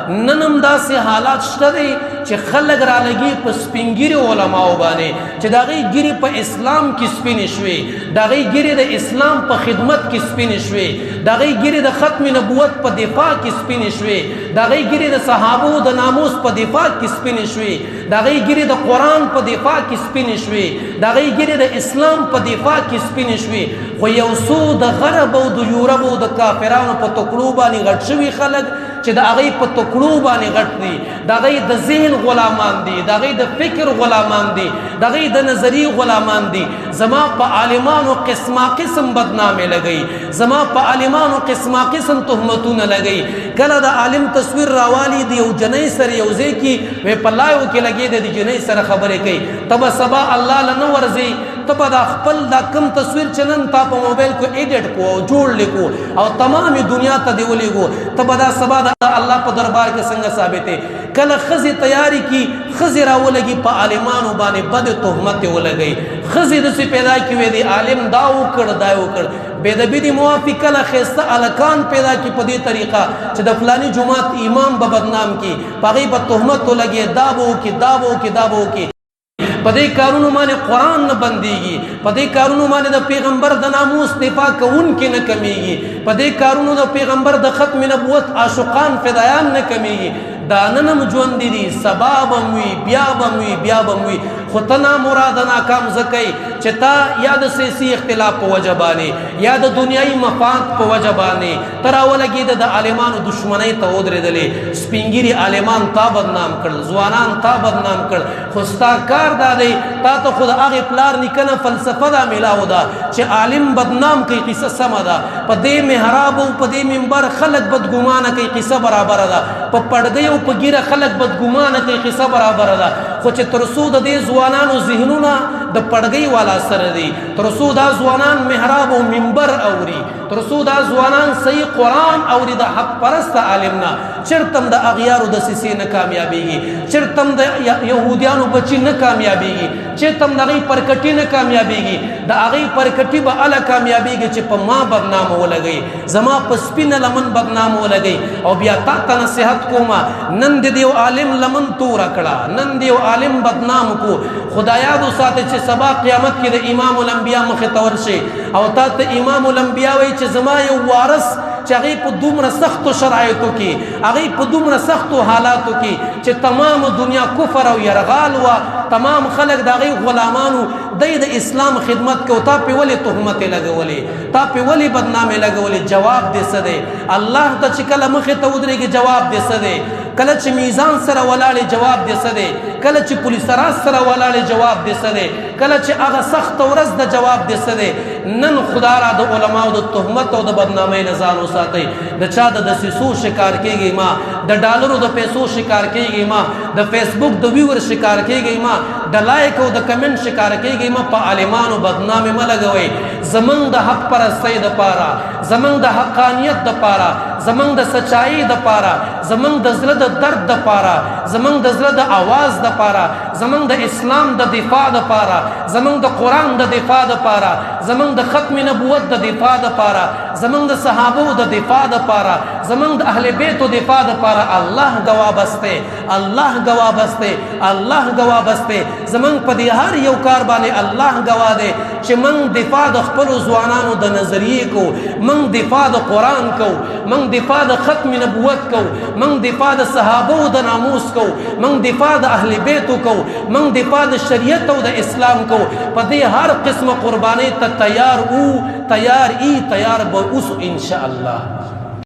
نن هم داسې حالات شته دي چې خلک را لګي په سپینګیري علماو باندې چې د هغې ږیرې په اسلام کې سپینې شوې، د هغې ږیرې د اسلام په خدمت کې سپینې شوې، د هغې ږیرې د ختم نبوت په دفاع کې سپینې شوې، د هغې ږیرې د صحابو د ناموس په دفاع کې سپینې شوې، د هغې ږیرې د قرآن په دفاع کې سپینې شوې، د هغې ږیرې د اسلام په دفاع کې سپینې شوې. خو یو څو د غرب او د یورپ او د کافرانو په تکړو باندې غټ شوي خلک چې د هغې په تکړو باندې غټ دي، د هغې د ذهن غلامان دي، د هغې د فکر غلامان دي، د هغې د نظریې غلامان دي. زما په عالمانو قسمه قسم بدنامې لګي، زما په عالمانو قسمه قسم تهمتونه لګي. کله د عالم تصویر راوالي دی یو جنۍ سره یو ځای کې وې په لایو کې لګې د جنۍ سره خبرې کوي، ته به سبا الله له نه ورځې، ته به دا خپل دا کم تصویر چې نن تا په موبایل کو ایډیټ کو او جوړ لیکو او تمامې دنیا ته دې ولیږو، ته به دا سبا د الله په دربار کې څنګه ثابتې؟ کله ښځې تیاري کی ښځې راولګي په عالمانو باندې بد تهمت یې ولګوي، ښځې داسې پیدا کړي وې دې عالم دا وکړ دا یې وکړ. بې ادبي دې معافي. کله ښایسته هلکان پیدا کړي په دې طریقه چې د فلاني جومات امام به بدنام کړي، په هغې به تهمت ولګي، دا به وکړي دا به وکړي دا به وکړي. په دې کارونو باندې قرآن نه بندېږي، په دې کارونو باندې د پیغمبر د ناموس دفاع کوونکي نه کمیږي، په دې کارونو د پیغمبر د ختم نبوت عاشقان فدایان نه کمیږي. دا نن هم ژوندي دي، سبا به هم وي، بیا به هم وي، بیا به هم وي. خو ته نامراده ناکام ځکه یې چې تا یا د سیاسي اختلاف په وجه باندې یا د دنیایي مفاد په وجه باندې ته راولګېده، د عالمانو دښمنۍ ته ودرېدلې. سپینګیري عالمان تا بدنام کړل، ځوانان تا بدنام کړل. خو ستا کار دا دی، تا ته خو د هغې پلار نیکنه فلسفه دا میلاو ده چې عالم بدنام کوي، قصه سمه ده. په دې محراب او په دې منبر خلک بدګمانه کوي، قصه برابره ده. په پړګۍ او په ږیره خلک بدګمانه کوي، قصه برابره ده. خو چې تر څو د دې ځوانانو ذهنونه د پړګۍ والا سره دي، تر څو دا ځوانان محراب او منبر اوري، تر څو دا ځوانان صحیح قرآن اوري د حق پرسته عالم نه، چرتم د اغیارو د سیسې نه کامیابیږي، چرتم د یهودیانو بچی نه کامیابیږي، چرتم د هغې پرکټي نه کامیابیږي. د هغې پرکټي به اله کامیابیږي چې په ما بدنام ولګوي، زما په سپینه لمن بدنام ولګوي. او بیا تا ته نصیحت کومه، نن دې د یو عالم لمن توره کړه، نن دې یو عالم بدنام کو، خدا یاد وساته چې سبا قیامت کې د امام الانبیا مخې ته ورشي او تا ته امام الانبیا وایي چې زما یو وارث چې هغې په دومره سختو شرایطو کې، هغې په دومره سختو حالاتو کې چې تمام دنیا کفر او یرغال وه، تمام خلک د هغې غلامانو، دی د اسلام خدمت کو، تا پې ولې تهمتې لګولې، تا پې ولې بدنامې لګولې؟ جواب دې څه دی؟ الله ته چې کله مخې ته ودرېږي جواب دې څه دی؟ کله چې میزان سره ولاړې جواب دې څه دی؟ کله چې پولیس راز سره ولاړې جواب دې څه دی؟ کله چې هغه سخته ورځ د جواب دې څه دی؟ نن خدا را د علماو د تهمت او د بدنامۍ نه ځان وساتئ. د چا د دسیسو شکار کېږئ ما، د ډالرو د پیسو شکار کېږئ ما، د فیسبوک د ویور شکار کېږئ ما، د لایک او د کمنټ شکار کېږئ ما. په عالمانو بدنامې مه لګوئ. زمونږ د حق پرستۍ دپاره، زمونږ د حقانیت دپاره، زمونږ د سچایۍ دپاره، زمونږ د زړه د درد دپاره، زمونږ د زړه د اواز دپاره، زمونږ د اسلام د دفاع دپاره، زمونږ د قرآن د دفاع دپاره، زمونږ د ختم نبوت د دفاع دپاره، زمونږ د صحابو د دفاع دپاره، زمونږ د اهل بیتو دفاع دپاره الله ګواه بسته، الله ګواه بسته، الله ګواه بسته. زمونږ په دې هر یو کار باندې الله ګواه دی چې موږ دفاع د خپلو ځوانانو د نظریې کو، موږ دفاع د قرآن کو، موږ دفاع د ختم نبوت کو، موږ دفاع د صحابو د ناموس کو، موږ دفاع د اهل بیتو کو، موږ دفاع د شریعت او د اسلام کو. په دې هر قسمه قربانۍ ته تیار او تیار ای تیار به اوسو ان شاء الله.